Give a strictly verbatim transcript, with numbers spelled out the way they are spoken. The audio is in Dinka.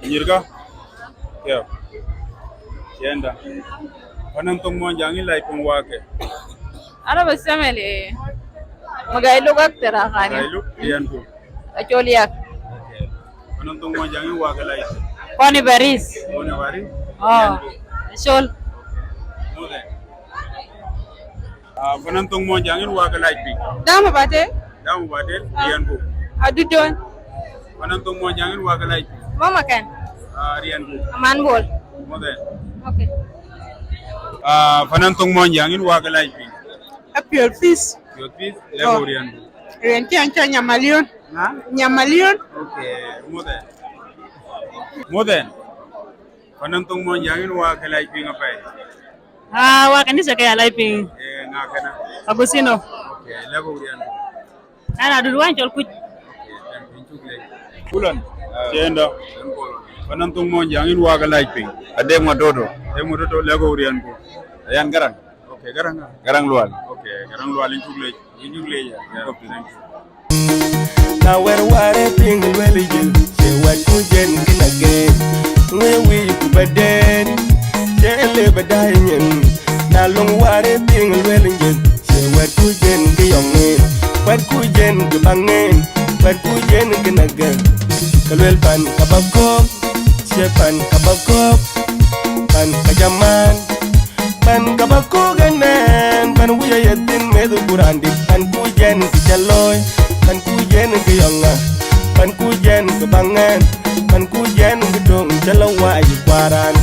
Nyirka. Kɛp. Ciɛnda. Panɛn thoŋ Muɔnyjäŋ yïn lac piŋ wakë. Ana bas samali. Magai lugak tera khani. Magai luk, riɛnku. Achol yak. Panɛn thoŋ Muɔnyjäŋ yïn wakë lac. Kɔn i Paris. Kɔn i Paris. Oh. Riɛnku. Achol. Mother. Ah, panɛn thoŋ Muɔnyjäŋ yïn wakë lac piŋ. Damu Batel. Damu Batel, ah, riɛnku. Adudon. Panɛn thoŋ Muɔnyjäŋ yïn wakë lac piŋ. Mama Kɛn. Ah, riɛnku. Aman Bol. Mother. Okay. Ah, panɛn thoŋ Muɔnyjäŋ yïn wakë lac piŋ. Apiol Peace. Apiol Peace, lɛ̈k, oh, riɛnku. Riɛn tiɛŋ ca Nyamalion. Ha? Nyamalion. Okay, mother. Mother. Panɛn thoŋ Muɔnyjäŋ yïn wakë lac piŋ apɛi. Ah, wa kanisa ke ya lac piŋ. Eh, ŋa kënë? Agustino. Okay, lɛ̈k, oh, riɛnku. Ana dut wany cɔl kuc. Kulan. Ciɛnda. Panɛn thoŋ Muɔnyjäŋ yïn wakë lac piŋ. Adek Matoto. Adek Matoto, lɛ̈k, oh, riɛnku. Ayan Garaŋ. Okay, Garaŋ. Garaŋ Lual. Okay, Garaŋ Lual, yïn cuk lec. Yïn cuk lec, yeah. Okay, thank you. Na wɛ̈t wäär ë piŋ lueel yic, cie wɛ̈t ku jɛn kën agen. Ŋö wic ku bä den, cie le bä daai nyin. Na löŋ wäär ë piŋ lueel yic, cie wɛ̈t ku jɛn kë yɔŋ en. Wɛ̈t ku jɛn kë baŋ en, wɛ̈t ku jɛn kën agen. Ke lueel pan ka bä kɔ̈k, cie pan ka bä kɔ̈k, pan ka jaman. Pan ka bä kɔ̈k ënɛn, pan wic aye thïn meth ku raan dït, pan ku jɛn kë ca looi, pan ku jɛn kë yɔŋ ŋa, pan ku jɛn kë baŋ ɛn, pan ku jɛn kë töŋ ca lɔ wac kuaran.